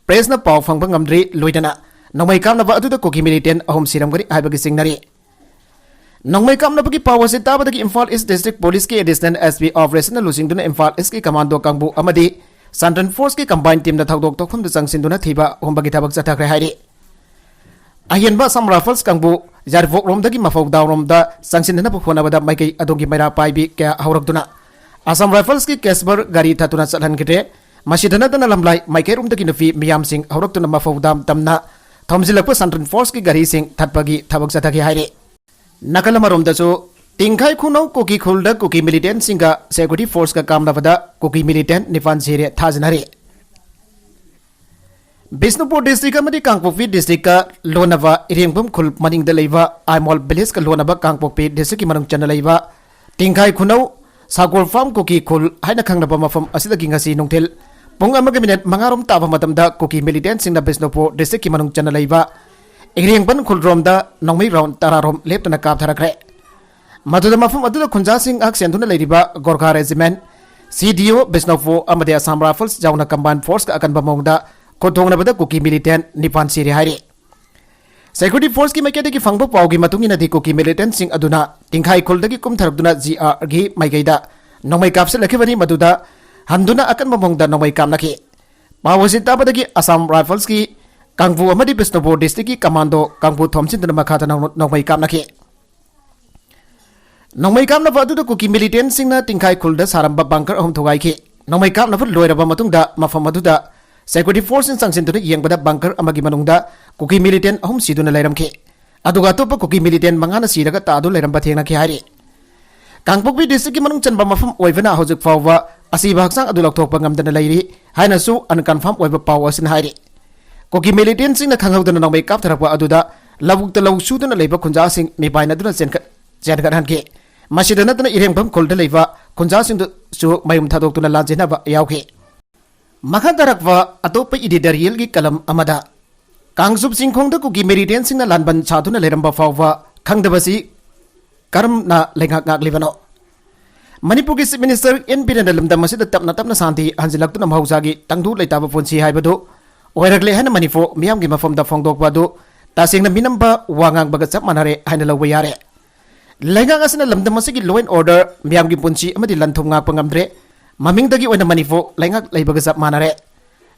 pressꯅ ꯄꯥꯎ ꯐꯪꯕ ꯉꯝꯗ꯭ꯔꯤ꯫ ꯂꯣꯏꯅꯅ ꯅꯣꯡꯃꯩ ꯀꯥꯞꯅꯕ ꯑꯗꯨꯗ ꯀꯨꯀꯤ militant ꯑꯍꯨꯝ ꯁꯤꯔꯝꯒꯅꯤ ꯍꯥꯏꯕꯒꯤ ꯆꯤꯡꯅꯔꯤ꯫ ꯅꯣꯡꯃꯩ ꯀꯥꯞꯅꯕꯒꯤ ꯄꯥꯎ ꯑꯁꯤ ꯇꯥꯕꯗꯒꯤ ꯏꯝꯐꯥꯜ ꯏꯁ ꯗꯤꯁꯇ꯭ꯔꯤꯛ ꯄꯨꯂꯤꯁꯀꯤ ꯑꯦꯗꯤꯁꯅꯦꯜ ꯑꯦꯁ ꯄꯤ ꯑꯣꯄꯔꯦꯁꯟꯅ ꯂꯨꯆꯤꯡꯗꯨꯅ ꯏꯝꯐꯥꯜ ꯏꯁꯀꯤ ꯀꯃꯥꯟꯗꯣ ꯀꯥꯡꯕꯨ ꯑꯃꯗꯤ ꯁꯟꯇ꯭ꯔꯦꯜ ꯐꯣꯔꯁꯀꯤ ꯀꯝꯕꯥꯏꯟ ꯇꯤꯝꯅ ꯊꯧꯗꯣꯛ ꯊꯣꯛꯐꯝꯗ ꯆꯪꯁꯤꯟꯗꯨꯅ ꯊꯤꯕ ꯍꯨꯝꯕꯒꯤ ꯊꯕꯛ ꯆꯠꯊꯈ꯭ꯔꯦ ꯍꯥꯏꯔꯤ꯫ ꯑꯍꯦꯟꯕ ꯑꯁꯥꯝ ꯔꯥꯏꯐꯜꯁ ꯀꯥꯡꯕꯨ ꯌꯥꯏꯔꯤꯄꯣꯛꯂꯣꯝꯗꯒꯤ ꯃꯐꯧ ꯗꯥꯎꯔꯣꯝꯗ ꯆꯪꯁꯤꯟꯅꯅꯕ ꯍꯣꯠꯅꯕꯗ ꯃꯥꯏꯀꯩ ꯑꯗꯣꯝꯒꯤ ꯃꯩꯔꯥ ꯄꯥꯏꯕꯤ ꯀꯌꯥ ꯍꯧꯔꯛꯇꯨꯅ ꯑꯁꯥꯝ ꯔꯥꯏꯐꯜꯁꯀꯤ ꯀꯦꯁꯕꯔ ꯒꯥꯔꯤ ꯊꯠꯇꯨꯅ ꯆꯠꯍꯟꯈꯤꯗ꯭ꯔꯦ꯫ ꯃꯁꯤꯗ ꯅꯠꯇꯅ ꯂꯝꯂꯥꯏ ꯃꯥꯏꯀꯩꯔꯣꯝꯗꯒꯤ ꯅꯨꯄꯤ ꯃꯤꯌꯥꯝꯁꯤꯡ ꯍꯧꯔꯛꯇꯨꯅ ꯃꯐꯧ ꯗꯥꯝ ꯇꯝꯅ ꯊꯣꯝꯖꯤꯜꯂꯛꯄ ꯁꯟꯇ꯭ꯔꯦꯜ ꯐꯣꯔꯁꯀꯤ ꯒꯥꯔꯤꯁꯤꯡ ꯊꯠꯄꯒꯤ ꯊꯕꯛ ꯆꯠꯊꯈꯤ ꯍꯥꯏꯔꯤ꯫ ꯅꯥꯀꯜ ꯑꯃꯔꯣꯝꯗꯁꯨ ꯇꯤꯡꯈꯥꯏ ꯈꯨꯅꯧ ꯀꯨꯀꯤ ꯈꯨꯜꯗ ꯀꯨꯀꯤ ꯃꯤꯂꯤꯇꯦꯟꯁꯤꯡꯒ ꯁꯦꯀ꯭ꯌꯨꯔꯤꯇꯤ ꯐꯣꯔꯁꯀ ꯀꯥꯞꯅꯕꯗ ꯀꯨꯀꯤ ꯃꯤꯂꯤꯇꯦꯟ ꯅꯤꯄꯥꯟ ꯁꯤꯔꯦ ꯊꯥꯖꯅꯔꯤ꯫ ꯕꯤꯁꯅꯨꯄꯨꯔ ꯗꯤꯁꯇ꯭ꯔꯤꯛ ꯑꯃꯗꯤ ꯀꯥꯡꯄꯣꯛꯄꯤ ꯗꯤꯁꯇ꯭ꯔꯤꯛꯀ ꯂꯣꯟꯅꯕ ꯏꯔꯦꯡꯕꯝ ꯈꯨꯜ ꯃꯅꯤꯡꯗ ꯂꯩꯕ ꯑꯥꯏꯃꯣꯜ ꯚꯤꯂꯦꯖꯀ ꯂꯣꯟꯅꯕ ꯀꯥꯡꯄꯣꯛꯄꯤ ꯗꯤꯁꯇ꯭ꯔꯤꯛꯀꯤ ꯃꯅꯨꯡ ꯆꯟꯅ ꯂꯩꯕ ꯇꯤꯡꯈꯥꯏ ꯈꯨꯅꯧ ꯁꯥꯒꯣꯜ ꯐꯥꯝ ꯀꯨꯀꯤ ꯈꯨꯜ ꯍꯥꯏꯅ ꯈꯪꯅꯕ ꯃꯐꯝ ꯑꯁꯤꯗꯒꯤ ꯉꯁꯤ ꯅꯨꯡꯊꯤꯜ ꯄꯨꯡ ꯑꯃꯒ ꯃꯤꯅꯤꯠ ꯃꯉꯥꯔꯣꯝ ꯇꯥꯕ ꯃꯇꯝꯗ ꯀꯨꯀꯤ ꯃꯤꯂꯤꯇꯦꯟꯁꯤꯡꯅ ꯕꯤꯁꯅꯨꯄꯨꯔ ꯗꯤꯁꯇ꯭ꯔꯤꯛꯀꯤ ꯃꯅꯨꯡ ꯆꯟꯅ ꯂꯩꯕ ꯏꯔꯦꯡꯕꯝ ꯈꯨꯜꯔꯣꯝꯗ ꯅꯣꯡꯃꯩ ꯔꯥꯎꯟ ꯇꯔꯥꯔꯣꯝ ꯂꯦꯞꯇꯅ ꯀꯥꯞꯊꯔꯛꯈ꯭ꯔꯦ꯫ ꯃꯗꯨꯗ ꯃꯐꯝ ꯑꯗꯨꯗ ꯈꯨꯟꯖꯥꯁꯤꯡ ꯉꯥꯛ ꯁꯦꯟꯗꯨꯅ ꯂꯩꯔꯤꯕ ꯒꯣꯔꯈꯥ ꯔꯦꯖꯤꯃꯦꯟ, ꯁꯤ ꯗꯤ ꯑꯣ, ꯕꯤꯁꯅꯨꯄꯨꯔ ꯑꯃꯗꯤ ꯑꯁꯥꯝ ꯔꯥꯏꯐꯜꯁ ꯌꯥꯎꯅ ꯀꯝꯕꯥꯏꯟ ꯐꯣꯔꯁꯀ ꯑꯀꯟꯕ ꯃꯑꯣꯡꯗ ꯈꯨꯠ ꯊꯣꯡꯅꯕꯗ ꯀꯨꯀꯤ ꯃꯤꯂꯤꯇꯦꯟ ꯅꯤꯄꯥꯟ ꯁꯤꯔꯦ ꯍꯥꯏꯔꯤ꯫ ꯁꯦꯀ꯭ꯌꯨꯔꯤꯇꯤ ꯐꯣꯔꯁꯀꯤ ꯃꯥꯏꯀꯩꯗꯒꯤ ꯐꯪꯕ ꯄꯥꯎꯒꯤ ꯃꯇꯨꯡ ꯏꯟꯅꯗꯤ ꯀꯨꯀꯤ ꯃꯤꯂꯤꯇꯦꯟꯁꯤꯡ ꯑꯗꯨꯅ ꯇꯤꯡꯈꯥꯏ ꯈꯨꯜꯗꯒꯤ ꯀꯨꯝꯊꯔꯛꯇꯨꯅ ꯖꯤ ꯑꯥꯔꯒꯤ ꯃꯥꯏꯀꯩꯗ ꯅꯣꯡꯃꯩ ꯀꯥꯞꯁꯤꯜꯂꯛꯈꯤꯕꯅꯤ꯫ ꯃꯗꯨꯗ ꯍꯟꯗꯨꯅ ꯑꯀꯟꯕ ꯃꯑꯣꯡꯗ ꯅꯣꯡꯃꯩ ꯀꯥꯞꯅꯈꯤ꯫ ꯄꯥꯎ ꯑꯁꯤ ꯇꯥꯕꯗꯒꯤ ꯑꯁꯥꯝ ꯔꯥꯏꯐꯜꯁꯀꯤ ꯀꯥꯡꯕꯨ ꯑꯃꯗꯤ ꯕꯤꯁꯅꯨꯄꯨꯔ ꯗꯤꯁꯇ꯭ꯔꯤꯛꯀꯤ ꯀꯃꯥꯟꯗꯣ ꯀꯥꯡꯕꯨ ꯊꯣꯝꯖꯤꯟꯗꯨꯅ ꯃꯈꯥ ꯇꯥꯅ ꯅꯣꯡꯃꯩ ꯀꯥꯞꯅꯈꯤ꯫ ꯅꯣꯡꯃꯩ ꯀꯥꯞꯅꯕ ꯑꯗꯨꯗ ꯀꯨꯀꯤ ꯃꯤꯂꯤꯇꯦꯟꯁꯤꯡꯅ ꯇꯤꯡꯈꯥꯏ ꯈꯨꯜꯗ ꯁꯥꯔꯝꯕ ꯕꯪꯀꯔ ꯑꯍꯨꯝ ꯊꯨꯒꯥꯏꯈꯤ꯫ ꯅꯣꯡꯃꯩ ꯀꯥꯞꯅꯕ ꯂꯣꯏꯔꯕ ꯃꯇꯨꯡꯗ ꯃꯐꯝ ꯑꯗꯨꯗ ꯁꯦꯀ꯭ꯌꯨꯔꯤꯇꯤ ꯐꯣꯔꯁꯁꯤꯡ ꯆꯪꯁꯤꯟꯗꯨꯅ ꯌꯦꯡꯕꯗ ꯕꯪꯀꯔ ꯑꯃꯒꯤ ꯃꯅꯨꯡꯗ ꯀꯨꯀꯤ ꯃꯤꯂꯤꯇꯦꯟ ꯑꯍꯨꯝ ꯁꯤꯗꯨꯅ ꯂꯩꯔꯝꯈꯤ꯫ ꯑꯗꯨꯒ ꯑꯇꯣꯞꯄ ꯀꯨꯀꯤ ꯃꯤꯂꯤꯇꯦꯟ ꯃꯉꯥꯅ ꯁꯤꯔꯒ ꯇꯥꯗꯨꯅ ꯂꯩꯔꯝꯕ ꯊꯦꯡꯅꯈꯤ ꯍꯥꯏꯔꯤ꯫ ꯀꯥꯡꯄꯣꯛꯄꯤ ꯗꯤꯁꯇ꯭ꯔꯤꯛꯀꯤ ꯃꯅꯨꯡ ꯆꯟꯕ ꯃꯐꯝ ꯑꯣꯏꯕꯅ ꯍꯧꯖꯤꯛ ꯐꯥꯎꯕ ꯑꯁꯤꯕ ꯍꯛꯆꯥꯡ ꯑꯗꯨ ꯂꯧꯊꯣꯛꯄ ꯉꯝꯗꯅ ꯂꯩꯔꯤ ꯍꯥꯏꯅꯁꯨ ꯑꯟꯀꯟꯐꯥꯔꯝ ꯑꯣꯏꯕ ꯄꯥꯎ ꯑꯁꯤꯅ ꯍꯥꯏꯔꯤ꯫ ꯀꯨꯀꯤ ꯃꯤꯂꯤꯇꯦꯟꯁꯤꯡꯅ ꯈꯪꯍꯧꯗꯅ ꯅꯣꯡꯃꯩ ꯀꯥꯞꯊꯔꯛꯄ ꯑꯗꯨꯗ ꯂꯧꯕꯨꯛꯇ ꯂꯧ ꯁꯨꯗꯨꯅ ꯂꯩꯕ ꯈꯨꯟꯖꯥꯁꯤꯡ ꯃꯤꯄꯥꯏꯅꯗꯨꯅ ꯆꯦꯟꯈꯠ-, ꯆꯦꯟꯈꯠꯍꯟꯈꯤ꯫ ꯃꯁꯤꯗ ꯅꯠꯇꯅ ꯏꯔꯦꯡꯕꯝ ꯈꯨꯜꯗ ꯂꯩꯕ ꯈꯨꯟꯖꯥꯁꯤꯡꯗꯨꯁꯨ ꯃꯌꯨꯝ ꯊꯥꯗꯣꯛꯇꯨꯅ ꯂꯥꯟꯖꯦꯟꯅꯕ ꯌꯥꯎꯈꯤ꯫ ꯃꯈꯥ ꯇꯥꯔꯛꯄ ꯑꯇꯣꯞꯄ ꯏꯗꯤꯇꯣꯔꯤꯌꯦꯜꯒꯤ ꯀꯂꯝ ꯑꯃꯗ, ꯀꯥꯡꯆꯨꯞ ꯆꯤꯡꯈꯣꯡꯗ ꯀꯨꯀꯤ ꯃꯤꯂꯤꯇꯦꯟꯁꯤꯡꯅ ꯂꯥꯟꯕꯟ ꯁꯥꯗꯨꯅ ꯂꯩꯔꯝꯕ ꯐꯥꯎꯕ ꯈꯪꯗꯕꯁꯤ ꯀꯔꯝꯅ ꯂꯩꯉꯥꯛ ꯉꯥꯛꯂꯤꯕꯅꯣ? ꯃꯅꯤꯄꯨꯔꯒꯤ ꯆꯤꯐ ꯃꯤꯅꯤꯁꯇꯔ ꯑꯦꯟ ꯕꯤꯔꯦꯟꯅ ꯂꯝꯗꯝ ꯑꯁꯤꯗ ꯇꯞꯅ ꯇꯞꯅ ꯁꯥꯟꯇꯤ ꯍꯟꯖꯤꯜꯂꯛꯇꯨꯅ ꯃꯍꯧꯁꯥꯒꯤ ꯇꯪꯗꯨ ꯂꯩꯇꯥꯕ ꯄꯨꯟꯁꯤ ꯍꯥꯏꯕꯗꯨ ꯑꯣꯏꯔꯛꯂꯦ ꯍꯥꯏꯅ ꯃꯅꯤꯄꯨꯔ ꯃꯤꯌꯥꯝꯒꯤ ꯃꯐꯝꯗ ꯐꯣꯡꯗꯣꯛꯄ ꯑꯗꯨ ꯇꯁꯦꯡꯅ ꯃꯤꯅꯝꯕ ꯋꯥ ꯉꯥꯡꯕꯒ ꯆꯞ ꯃꯥꯟꯅꯔꯦ ꯍꯥꯏꯅ ꯂꯧꯕ ꯌꯥꯔꯦ꯫ ꯂꯩꯉꯥꯛ ꯑꯁꯤꯅ ꯂꯝꯗꯝ ꯑꯁꯤꯒꯤ law and order, ꯃꯤꯌꯥꯝꯒꯤ ꯄꯨꯟꯁꯤ ꯑꯃꯗꯤ ꯂꯟ-ꯊꯨꯝ ꯉꯥꯛꯄ ꯉꯝꯗ꯭ꯔꯦ꯫ ꯃꯃꯤꯡꯗꯒꯤ ꯑꯣꯏꯅ ꯃꯅꯤꯄꯨꯔ ꯂꯩꯉꯥꯛ ꯂꯩꯕꯒ ꯆꯞ ꯃꯥꯟꯅꯔꯦ꯫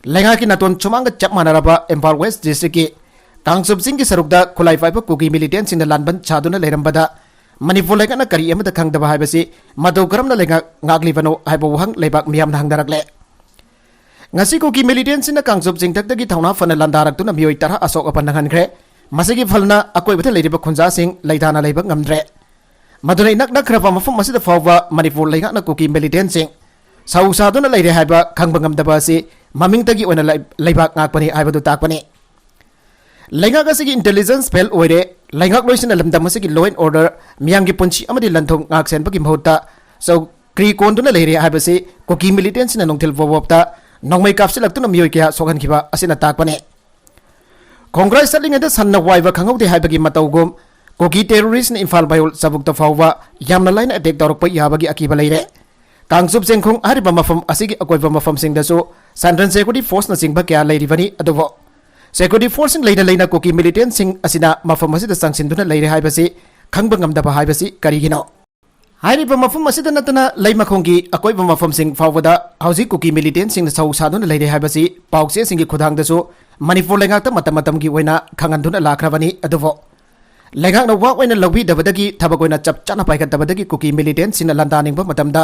ꯂꯩꯉꯥꯛꯀꯤ ꯅꯥꯇꯣꯟ ꯁꯨꯃꯥꯡꯒ ꯆꯞ ꯃꯥꯟꯅꯔꯕ ꯏꯝꯐꯥꯜ West Districtꯀꯤ ꯀꯥꯡꯆꯨꯞ ꯆꯤꯡꯒꯤ ꯁꯔꯨꯛꯇ ꯈꯨꯠꯂꯥꯏ ꯄꯥꯏꯕ ꯀꯨꯀꯤ militant ꯁꯤꯡꯅ ꯂꯥꯟꯕꯟ ꯁꯥꯗꯨꯅ ꯂꯩꯔꯝꯕꯗ ꯃꯅꯤꯄꯨꯔ ꯂꯩꯉꯥꯛꯅ ꯀꯔꯤ ꯑꯃꯠꯇ ꯈꯪꯗꯕ ꯍꯥꯏꯕꯁꯤ ꯃꯇꯧ ꯀꯔꯝꯅ ꯂꯩꯉꯥꯛ ꯉꯥꯛꯂꯤꯕꯅꯣ ꯍꯥꯏꯕ ꯋꯥꯍꯪ ꯂꯩꯕꯥꯛ ꯃꯤꯌꯥꯝꯅ ꯍꯪꯅꯔꯛꯂꯦ꯫ ꯉꯁꯤ ꯀꯨꯀꯤ militant ꯁꯤꯡꯅ ꯀꯥꯡꯆꯨꯞ ꯆꯤꯡꯊꯛꯇꯒꯤ ꯊꯧꯅꯥ ꯐꯅ ꯂꯥꯟꯗꯥꯔꯛꯇꯨꯅ ꯃꯤꯑꯣꯏ ꯇꯔꯥ ꯑꯁꯣꯛ ꯑꯄꯟ ꯅꯪꯍꯟꯈ꯭ꯔꯦ꯫ ꯃꯁꯤꯒꯤ ꯐꯜꯅ ꯑꯀꯣꯏꯕꯗ ꯂꯩꯔꯤꯕ ꯈꯨꯟꯖꯥꯁꯤꯡ ꯂꯩꯇꯥꯅ ꯂꯩꯕ ꯉꯝꯗ꯭ꯔꯦ꯫ ꯃꯗꯨꯅ ꯏꯅꯛ ꯅꯛꯈ꯭ꯔꯕ ꯃꯐꯝ ꯑꯁꯤꯗ ꯐꯥꯎꯕ ꯃꯅꯤꯄꯨꯔ ꯂꯩꯉꯥꯛꯅ ꯀꯨꯀꯤ militant ꯁꯤꯡ ꯁꯧ ꯁꯥꯗꯨꯅ ꯂꯩꯔꯦ ꯍꯥꯏꯕ ꯈꯪꯕ ꯉꯝꯗꯕ ꯑꯁꯤ ꯃꯃꯤꯡꯇꯒꯤ ꯑꯣꯏꯅ ꯂꯩ-, ꯂꯩꯕꯥꯛ ꯉꯥꯛꯄꯅꯤ ꯍꯥꯏꯕꯗꯨ ꯇꯥꯛꯄꯅꯤ꯫ ꯂꯩꯉꯥꯛ ꯑꯁꯤꯒꯤ intelligence fail ꯑꯣꯏꯔꯦ꯫ ꯂꯩꯉꯥꯛꯂꯣꯏꯁꯤꯡꯅ ꯂꯝꯗꯝ ꯑꯁꯤꯒꯤ law and order, ꯃꯤꯌꯥꯝꯒꯤ ꯄꯨꯟꯁꯤ ꯑꯃꯗꯤ ꯂꯟ-ꯊꯨꯝ ꯉꯥꯛ-ꯁꯦꯟꯕꯒꯤ ꯃꯍꯨꯠꯇ ꯆꯧꯀ꯭ꯔꯤ ꯀꯣꯟꯗꯨꯅ ꯂꯩꯔꯦ ꯍꯥꯏꯕꯁꯤ ꯀꯨꯀꯤ militant ꯁꯤꯡꯅ ꯅꯨꯡꯊꯤꯜ ꯋꯥꯋꯞꯇ ꯅꯣꯡꯃꯩ ꯀꯥꯞꯁꯤꯜꯂꯛꯇꯨꯅ ꯃꯤꯑꯣꯏ ꯀꯌꯥ ꯁꯣꯛꯍꯟꯈꯤꯕ ꯑꯁꯤꯅ ꯇꯥꯛꯄꯅꯤ꯫ ꯈꯣꯡꯒ꯭ꯔꯥꯏ ꯆꯠꯂꯤꯉꯩꯗ ꯁꯟꯅ ꯋꯥꯏꯕ ꯈꯪꯍꯧꯗꯦ ꯍꯥꯏꯕꯒꯤ ꯃꯇꯧꯒꯨꯝ, ꯀꯨꯀꯤ terrorist ꯅ ꯏꯝꯐꯥꯜ ꯃꯌꯣꯜ ꯆꯕꯨꯛꯇ ꯐꯥꯎꯕ ꯌꯥꯝꯅ ꯂꯥꯏꯅ attack ꯇꯧꯔꯛꯄ ꯌꯥꯕꯒꯤ ꯑꯀꯤꯕ ꯂꯩꯔꯦ꯫ ꯀꯥꯡꯆꯨꯞ ꯆꯦꯡꯈꯣꯡ ꯍꯥꯏꯔꯤꯕ ꯃꯐꯝ ꯑꯁꯤꯒꯤ ꯑꯀꯣꯏꯕ ꯃꯐꯝꯁꯤꯡꯗꯁꯨ Central Security Force ꯅꯆꯤꯡꯕ ꯀꯌꯥ ꯂꯩꯔꯤꯕꯅꯤ, ꯑꯗꯨꯕꯨ Security Force ꯁꯤꯡ ꯂꯩꯅ ꯂꯩꯅ ꯀꯨꯀꯤ militant ꯁꯤꯡ ꯑꯁꯤꯅ ꯃꯐꯝ ꯑꯁꯤꯗ ꯆꯪꯁꯤꯟꯗꯨꯅ ꯂꯩꯔꯦ ꯍꯥꯏꯕꯁꯤ ꯈꯪꯕ ꯉꯝꯗꯕ ꯍꯥꯏꯕꯁꯤ ꯀꯔꯤꯒꯤꯅꯣ? ꯍꯥꯏꯔꯤꯕ ꯃꯐꯝ ꯑꯁꯤꯗ ꯅꯠꯇꯅ ꯂꯩꯃꯈꯣꯡꯒꯤ ꯑꯀꯣꯏꯕ ꯃꯐꯝꯁꯤꯡ ꯐꯥꯎꯕꯗ ꯍꯧꯖꯤꯛ ꯀꯨꯀꯤ militant ꯁꯤꯡꯅ ꯁꯧ ꯁꯥꯗꯨꯅ ꯂꯩꯔꯦ ꯍꯥꯏꯕꯁꯤ ꯄꯥꯎꯆꯦꯁꯤꯡꯒꯤ ꯈꯨꯠꯊꯥꯡꯗꯁꯨ ꯃꯅꯤꯄꯨꯔ ꯂꯩꯉꯥꯛꯇ ꯃꯇꯝ ꯃꯇꯝꯒꯤ ꯑꯣꯏꯅ ꯈꯪꯍꯟꯗꯨꯅ ꯂꯥꯛꯈ꯭ꯔꯕꯅꯤ꯫ ꯑꯗꯨꯕꯨ ꯂꯩꯉꯥꯛꯅ ꯋꯥ ꯑꯣꯏꯅ ꯂꯧꯕꯤꯗꯕꯗꯒꯤ ꯊꯕꯛ ꯑꯣꯏꯅ ꯆꯞ ꯆꯥꯅ ꯄꯥꯏꯈꯠꯇꯕꯗꯒꯤ ꯀꯨꯀꯤ militant ꯁꯤꯡꯅ ꯂꯥꯟꯗꯥꯅꯤꯡꯕ ꯃꯇꯝꯗ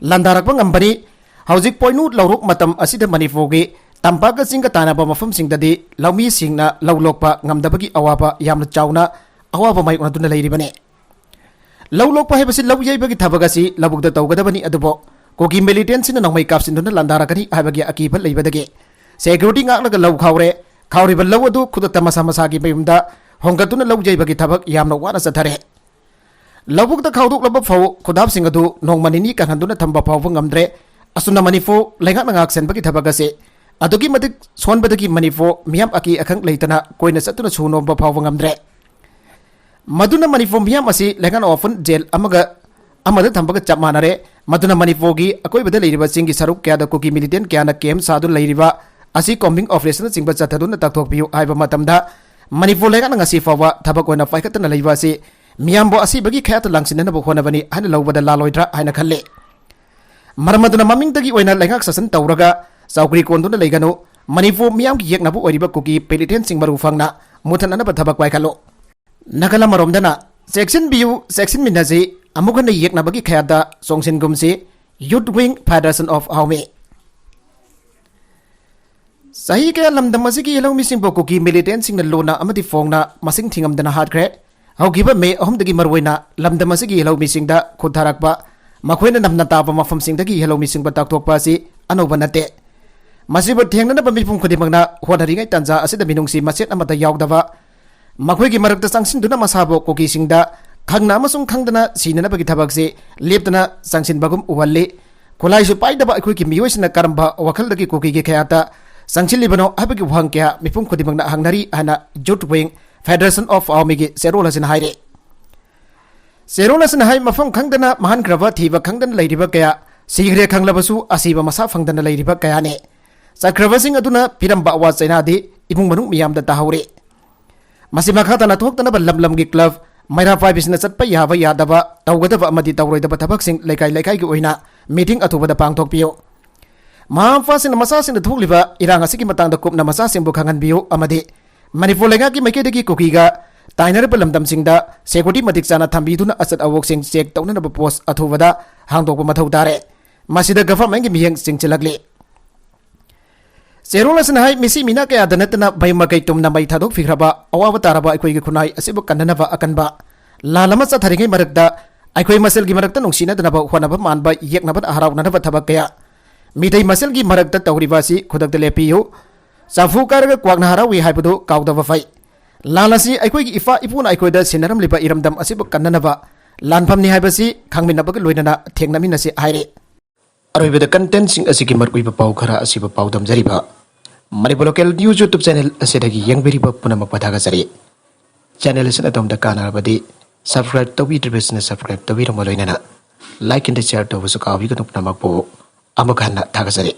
ꯂꯥꯟꯗꯥꯔꯛꯄ ꯉꯝꯕꯅꯤ꯫ ꯍꯧꯖꯤꯛ ꯄꯣꯏꯅꯨ ꯂꯧꯔꯣꯛ ꯃꯇꯝ ꯑꯁꯤꯗ ꯃꯅꯤꯄꯨꯔꯒꯤ ꯇꯝꯄꯥꯛꯀ ꯆꯤꯡꯒ ꯇꯥꯟꯅꯕ ꯃꯐꯝꯁꯤꯡꯗꯗꯤ ꯂꯧꯃꯤꯁꯤꯡꯅ ꯂꯧ ꯂꯣꯛꯄ ꯉꯝꯗꯕꯒꯤ ꯑꯋꯥꯕ ꯌꯥꯝꯅ ꯆꯥꯎꯅ ꯑꯋꯥꯕ ꯃꯥꯌꯣꯛꯅꯗꯨꯅ ꯂꯩꯔꯤꯕꯅꯤ꯫ ꯂꯧ ꯂꯣꯛꯄ ꯍꯥꯏꯕꯁꯤ ꯂꯧ ꯌꯩꯕꯒꯤ ꯊꯕꯛ ꯑꯁꯤ ꯂꯧꯕꯨꯛꯇ ꯇꯧꯒꯗꯕꯅꯤ, ꯑꯗꯨꯕꯨ ꯀꯨꯀꯤ militant ꯁꯤꯡꯅ ꯅꯣꯡꯃꯩ ꯀꯥꯞꯁꯤꯟꯗꯨꯅ ꯂꯥꯟꯗꯥꯔꯛꯀꯅꯤ ꯍꯥꯏꯕꯒꯤ ꯑꯀꯤꯕ ꯂꯩꯕꯗꯒꯤ security ꯉꯥꯛꯂꯒ ꯂꯧ ꯈꯥꯎꯔꯦ꯫ ꯈꯥꯎꯔꯤꯕ ꯂꯧ ꯑꯗꯨ ꯈꯨꯗꯛꯇ ꯃꯁꯥ ꯃꯁꯥꯒꯤ ꯃꯌꯨꯝꯗ ꯍꯣꯡꯒꯠꯇꯨꯅ ꯂꯧ ꯌꯩꯕꯒꯤ ꯊꯕꯛ ꯌꯥꯝꯅ ꯋꯥꯅ ꯆꯠꯊꯔꯦ꯫ ꯂꯧꯕꯨꯛꯇ ꯈꯥꯎꯗꯣꯛꯂꯕ ꯐꯧ ꯈꯨꯗꯥꯞꯁꯤꯡ ꯑꯗꯨ ꯅꯣꯡꯃ ꯅꯤꯅꯤ ꯀꯪꯍꯟꯗꯨꯅ ꯊꯝꯕ ꯐꯥꯎꯕ ꯉꯝꯗ꯭ꯔꯦ꯫ ꯑꯁꯨꯝꯅ ꯃꯅꯤꯄꯨꯔ ꯂꯩꯉꯥꯛꯅ ꯉꯥꯛ ꯁꯦꯟꯕꯒꯤ ꯊꯕꯛ ꯑꯁꯤ ꯑꯗꯨꯛꯀꯤ ꯃꯇꯤꯛ ꯁꯣꯟꯕꯗꯒꯤ ꯃꯅꯤꯄꯨꯔ ꯃꯤꯌꯥꯝ ꯑꯀꯤ ꯑꯈꯪ ꯂꯩꯇꯅ ꯀꯣꯏꯅ ꯆꯠꯇꯨꯅ ꯁꯨ ꯅꯣꯝꯕ ꯐꯥꯎꯕ ꯉꯝꯗ꯭ꯔꯦ꯫ ꯃꯗꯨꯅ ꯃꯅꯤꯄꯨꯔ ꯃꯤꯌꯥꯝ ꯑꯁꯤ ꯂꯩꯉꯥꯛꯅ ꯋꯥꯐꯝ ꯖꯦꯜ ꯑꯃꯒ ꯑꯃꯗ ꯊꯝꯕꯒ ꯆꯞ ꯃꯥꯟꯅꯔꯦ꯫ ꯃꯗꯨꯅ ꯃꯅꯤꯄꯨꯔꯒꯤ ꯑꯀꯣꯏꯕꯗ ꯂꯩꯔꯤꯕ ꯆꯤꯡꯒꯤ ꯁꯔꯨꯛ ꯀꯌꯥꯗ ꯀꯨꯀꯤ militant ꯀꯌꯥꯅ camp ꯁꯥꯗꯨꯅ ꯂꯩꯔꯤꯕ ꯑꯁꯤ combing operation ꯅꯆꯤꯡꯕ ꯆꯠꯊꯗꯨꯅ ꯇꯥꯛꯊꯣꯛꯄꯤꯌꯨ ꯍꯥꯏꯕ ꯃꯇꯝꯗ ꯃꯅꯤꯄꯨꯔ ꯂꯩꯉꯥꯛꯅ ꯉꯁꯤ ꯐꯥꯎꯕ ꯊꯕꯛ ꯑꯣꯏꯅ ꯄꯥꯏꯈꯠꯇꯅ ꯂꯩꯕ ꯑꯁꯤ ꯃꯤꯌꯥꯝꯕꯨ ꯑꯁꯤꯕꯒꯤ ꯈꯌꯥꯠꯇ ꯂꯥꯡꯁꯤꯟꯅꯅꯕ ꯍꯣꯠꯅꯕꯅꯤ ꯍꯥꯏꯅ ꯂꯧꯕꯗ ꯂꯥꯜꯂꯣꯏꯗ꯭ꯔꯥ ꯍꯥꯏꯅ ꯈꯜꯂꯤ꯫ ꯃꯔꯝ ꯑꯗꯨꯅ ꯃꯃꯤꯡꯗꯒꯤ ꯑꯣꯏꯅ ꯂꯩꯉꯥꯛ ꯁꯥꯁꯟ ꯇꯧꯔꯒ ꯆꯧꯀ꯭ꯔꯤ ꯀꯣꯟꯗꯨꯅ ꯂꯩꯒꯅꯨ꯫ ꯃꯅꯤꯄꯨꯔ ꯃꯤꯌꯥꯝꯒꯤ ꯌꯦꯛꯅꯕ ꯑꯣꯏꯔꯤꯕ ꯀꯨꯀꯤ ꯃꯤꯂꯤꯇꯦꯟꯁꯤꯡ ꯃꯔꯨ ꯐꯪꯅ ꯃꯨꯊꯠꯅꯅꯕ ꯊꯕꯛ ꯄꯥꯏꯈꯠꯂꯨ꯫ ꯅꯥꯒꯥꯂꯥꯟ ꯑꯃꯔꯣꯝꯗꯅ ꯆꯦꯛꯁꯤꯟꯕꯤꯌꯨ, ꯆꯦꯛꯁꯤꯟꯃꯤꯟꯅꯁꯤ, ꯑꯃꯨꯛ ꯍꯟꯅ ꯌꯦꯛꯅꯕꯒꯤ ꯈꯌꯥꯠꯇ ꯆꯣꯡꯁꯤꯟꯒꯨꯝꯁꯤ꯫ Youth Wing, Federation of Aomi꯫ ꯆꯍꯤ ꯀꯌꯥ ꯂꯝꯗꯝ ꯑꯁꯤꯒꯤ ꯂꯧꯃꯤꯁꯤꯡꯕꯨ ꯀꯨꯀꯤ ꯃꯤꯂꯤꯇꯦꯟꯁꯤꯡꯅ ꯂꯣꯟꯅ ꯑꯃꯗꯤ ꯐꯣꯡꯅ ꯃꯁꯤꯡ ꯊꯤꯉꯝꯗꯅ ꯍꯥꯠꯈ꯭ꯔꯦ꯫ ꯍꯧꯈꯤꯕ ꯃꯦ ꯑꯍꯨꯝꯗꯒꯤ ꯃꯔꯨꯑꯣꯏꯅ ꯂꯝꯗꯝ ꯑꯁꯤꯒꯤ ꯂꯧꯃꯤꯁꯤꯡꯗ ꯈꯨꯠ ꯊꯥꯔꯛꯄ, ꯃꯈꯣꯏꯅ ꯅꯝꯅ ꯇꯥꯕ ꯃꯐꯝꯁꯤꯡꯗꯒꯤ ꯂꯧꯃꯤꯁꯤꯡꯕꯨ ꯇꯥꯛꯊꯣꯛꯄ ꯑꯁꯤ ꯑꯅꯧꯕ ꯅꯠꯇꯦ꯫ ꯃꯁꯤꯕꯨ ꯊꯦꯡꯅꯅꯕ ꯃꯤꯄꯨꯝ ꯈꯨꯗꯤꯡꯃꯛꯅ ꯍꯣꯠꯅꯔꯤꯉꯩ ꯇꯥꯟꯖꯥ ꯑꯁꯤꯗ ꯃꯤꯅꯨꯡꯁꯤ ꯃꯆꯦꯠ ꯑꯃꯠꯇ ꯌꯥꯎꯗꯕ, ꯃꯈꯣꯏꯒꯤ ꯃꯔꯛꯇ ꯆꯪꯁꯤꯟꯗꯨꯅ ꯃꯁꯥꯕꯨ ꯀꯨꯀꯤꯁꯤꯡꯗ ꯈꯪꯅ ꯑꯃꯁꯨꯡ ꯈꯪꯗꯅ ꯁꯤꯅꯅꯕꯒꯤ ꯊꯕꯛꯁꯤ ꯂꯦꯞꯇꯅ ꯆꯪꯁꯤꯟꯕꯒꯨꯝ ꯎꯍꯜꯂꯤ꯫ ꯈꯨꯠꯂꯥꯏꯁꯨ ꯄꯥꯏꯗꯕ ꯑꯩꯈꯣꯏꯒꯤ ꯃꯤꯑꯣꯏꯁꯤꯡꯅ ꯀꯔꯝꯕ ꯋꯥꯈꯜꯗꯒꯤ ꯀꯨꯀꯤꯒꯤ ꯈꯌꯥꯠꯇ ꯆꯪꯁꯤꯜꯂꯤꯕꯅꯣ ꯍꯥꯏꯕꯒꯤ ꯋꯥꯍꯪ ꯀꯌꯥ ꯃꯤꯄꯨꯝ ꯈꯨꯗꯤꯡꯃꯛꯅ ꯍꯪꯅꯔꯤ ꯍꯥꯏꯅ Youth Wing, Federation of Aomiꯒꯤ ꯆꯦꯔꯣꯜ ꯑꯁꯤꯅ ꯍꯥꯏꯔꯤ꯫ ꯆꯦꯔꯣꯜ ꯑꯁꯤꯅ ꯍꯥꯏ, ꯃꯐꯝ ꯈꯪꯗꯅ ꯃꯥꯡꯍꯟꯈ꯭ꯔꯕ, ꯊꯤꯕ ꯈꯪꯗꯅ ꯂꯩꯔꯤꯕ ꯀꯌꯥ, ꯁꯤꯈ꯭ꯔꯦ ꯈꯪꯂꯕꯁꯨ ꯑꯁꯤꯕ ꯃꯁꯥ ꯐꯪꯗꯅ ꯂꯩꯔꯤꯕ ꯀꯌꯥꯅꯤ꯫ ꯆꯠꯈ꯭ꯔꯕꯁꯤꯡ ꯑꯗꯨꯅ ꯄꯤꯔꯝꯕ ꯑꯋꯥ ꯆꯩꯅꯥꯗꯤ ꯏꯃꯨꯡ ꯃꯅꯨꯡ ꯃꯤꯌꯥꯝꯗ ꯇꯥꯍꯧꯔꯤ꯫ ꯃꯁꯤ ꯃꯈꯥ ꯇꯥꯅ ꯊꯣꯛꯇꯅꯕ ꯂꯝ ꯂꯝꯒꯤ ꯀ꯭ꯂꯕ, ꯃꯩꯔꯥ ꯄꯥꯏꯕꯤꯁꯤꯡꯅ ꯆꯠꯄ ꯌꯥꯕ ꯌꯥꯗꯕ, ꯇꯧꯒꯗꯕ ꯑꯃꯗꯤ ꯇꯧꯔꯣꯏꯗꯕ ꯊꯕꯛꯁꯤꯡ ꯂꯩꯀꯥꯏ ꯂꯩꯀꯥꯏꯒꯤ ꯑꯣꯏꯅ ꯃꯤꯇꯤꯡ ꯑꯊꯨꯕꯗ ꯄꯥꯡꯊꯣꯛꯄꯤꯌꯨ꯫ ꯃꯃꯥ ꯃꯄꯥꯁꯤꯡꯅ ꯃꯆꯥꯁꯤꯡꯗ ꯊꯣꯛꯂꯤꯕ ꯏꯔꯥꯡ ꯑꯁꯤꯒꯤ ꯃꯇꯥꯡꯗ ꯀꯨꯞꯅ ꯃꯆꯥꯁꯤꯡꯕꯨ ꯈꯪꯍꯟꯕꯤꯌꯨ ꯑꯃꯗꯤ ꯃꯅꯤꯄꯨꯔ ꯂꯩꯉꯥꯛꯀꯤ ꯃꯥꯏꯀꯩꯗꯒꯤ ꯀꯨꯀꯤꯒ ꯇꯥꯏꯅꯔꯤꯕ ꯂꯝꯗꯝꯁꯤꯡꯗ ꯁꯦꯀ꯭ꯌꯨꯔꯤꯇꯤ ꯃꯇꯤꯛ ꯆꯥꯅ ꯊꯝꯕꯤꯗꯨꯅ ꯑꯆꯠ ꯑꯋꯣꯛꯁꯤꯡ ꯆꯦꯛ ꯇꯧꯅꯅꯕ ꯄꯣꯁ ꯑꯊꯨꯕꯗ ꯍꯥꯡꯗꯣꯛꯄ ꯃꯊꯧ ꯇꯥꯔꯦ꯫ ꯃꯁꯤꯗ ꯒꯚꯔꯟꯃꯦꯟꯒꯤ ꯃꯤꯠꯌꯦꯡ ꯆꯤꯡꯁꯤꯜꯂꯛꯂꯤ꯫ ꯆꯦꯔꯣꯜ ꯑꯁꯤꯅ ꯍꯥꯏ, ꯃꯤꯁꯤ ꯃꯤꯅꯥ ꯀꯌꯥꯗ ꯅꯠꯇꯅ ꯃꯌꯨꯝ ꯃꯀꯩ ꯇꯨꯝꯅ ꯃꯩ ꯊꯥꯗꯣꯛꯄꯤꯈ꯭ꯔꯕ ꯑꯋꯥꯕ ꯇꯥꯔꯕ ꯑꯩꯈꯣꯏꯒꯤ ꯈꯨꯟꯅꯥꯏ ꯑꯁꯤꯕꯨ ꯀꯟꯅꯅꯕ ꯑꯀꯟꯕ ꯂꯥꯟ ꯑꯃ ꯆꯠꯊꯔꯤꯉꯩ ꯃꯔꯛꯇ ꯑꯩꯈꯣꯏ ꯃꯁꯦꯜꯒꯤ ꯃꯔꯛꯇ ꯅꯨꯡꯁꯤꯅꯗꯅꯕ ꯍꯣꯠꯅꯕ ꯃꯥꯟꯕ ꯌꯦꯛꯅꯕꯗ ꯍꯔꯥꯎꯅꯅꯕ ꯊꯕꯛ ꯀꯌꯥ ꯃꯤꯇꯩ ꯃꯁꯦꯜꯒꯤ ꯃꯔꯛꯇ ꯇꯧꯔꯤꯕ ꯑꯁꯤ ꯈꯨꯗꯛꯇ ꯂꯦꯞꯄꯤꯌꯨ꯫ ꯆꯐꯨ ꯀꯥꯏꯔꯒ ꯀ꯭ꯋꯥꯛꯅ ꯍꯔꯥꯎꯏ ꯍꯥꯏꯕꯗꯨ ꯀꯥꯎꯗꯕ ꯐꯩ꯫ ꯂꯥꯟ ꯑꯁꯤ ꯑꯩꯈꯣꯏꯒꯤ ꯏꯄꯥ ꯏꯄꯨꯅ ꯑꯩꯈꯣꯏꯗ ꯁꯤꯟꯅꯔꯝꯂꯤꯕ ꯏꯔꯝꯗꯝ ꯑꯁꯤꯕꯨ ꯀꯟꯅꯅꯕ ꯂꯥꯟꯐꯝꯅꯤ ꯍꯥꯏꯕꯁꯤ ꯈꯪꯃꯤꯟꯅꯕꯒ ꯂꯣꯏꯅꯅ ꯊꯦꯡꯅꯃꯤꯟꯅꯁꯤ ꯍꯥꯏꯔꯤ꯫ ꯑꯔꯣꯏꯕꯗ ꯀꯟꯇꯦꯟꯁꯤꯡ ꯑꯁꯤꯒꯤ ꯃꯔꯨꯑꯣꯏꯕ ꯄꯥꯎ ꯈꯔ ꯑꯁꯤꯕꯨ ꯄꯥꯎꯗꯝꯖꯔꯤꯕ Manipur local news YouTube channel ꯑꯁꯤꯗꯒꯤ ꯌꯦꯡꯕꯤꯔꯤꯕ ꯄꯨꯝꯅꯃꯛꯄꯨ ꯊꯥꯒꯠꯆꯔꯤ꯫ ꯆꯦꯅꯦꯜ ꯑꯁꯤꯅ ꯑꯗꯣꯝꯗ ꯀꯥꯟꯅꯔꯕꯗꯤ ꯁꯕꯁꯀ꯭ꯔꯥꯏꯕ ꯇꯧꯕꯤꯗ꯭ꯔꯤꯕꯁꯤꯡꯅ ꯁꯕꯁꯀ꯭ꯔꯥꯏꯕ ꯇꯧꯕꯤꯔꯝꯕ ꯂꯣꯏꯅꯅ ꯂꯥꯏꯛ ꯑꯦꯟ ꯁꯤꯌꯔ ꯇꯧꯕꯁꯨ ꯀꯥꯎꯕꯤꯒꯅꯨ꯫ ꯄꯨꯝꯅꯃꯛꯄꯨ ꯑꯃꯨꯛ ꯍꯟꯅ ꯊꯥꯒꯠꯆꯔꯤ꯫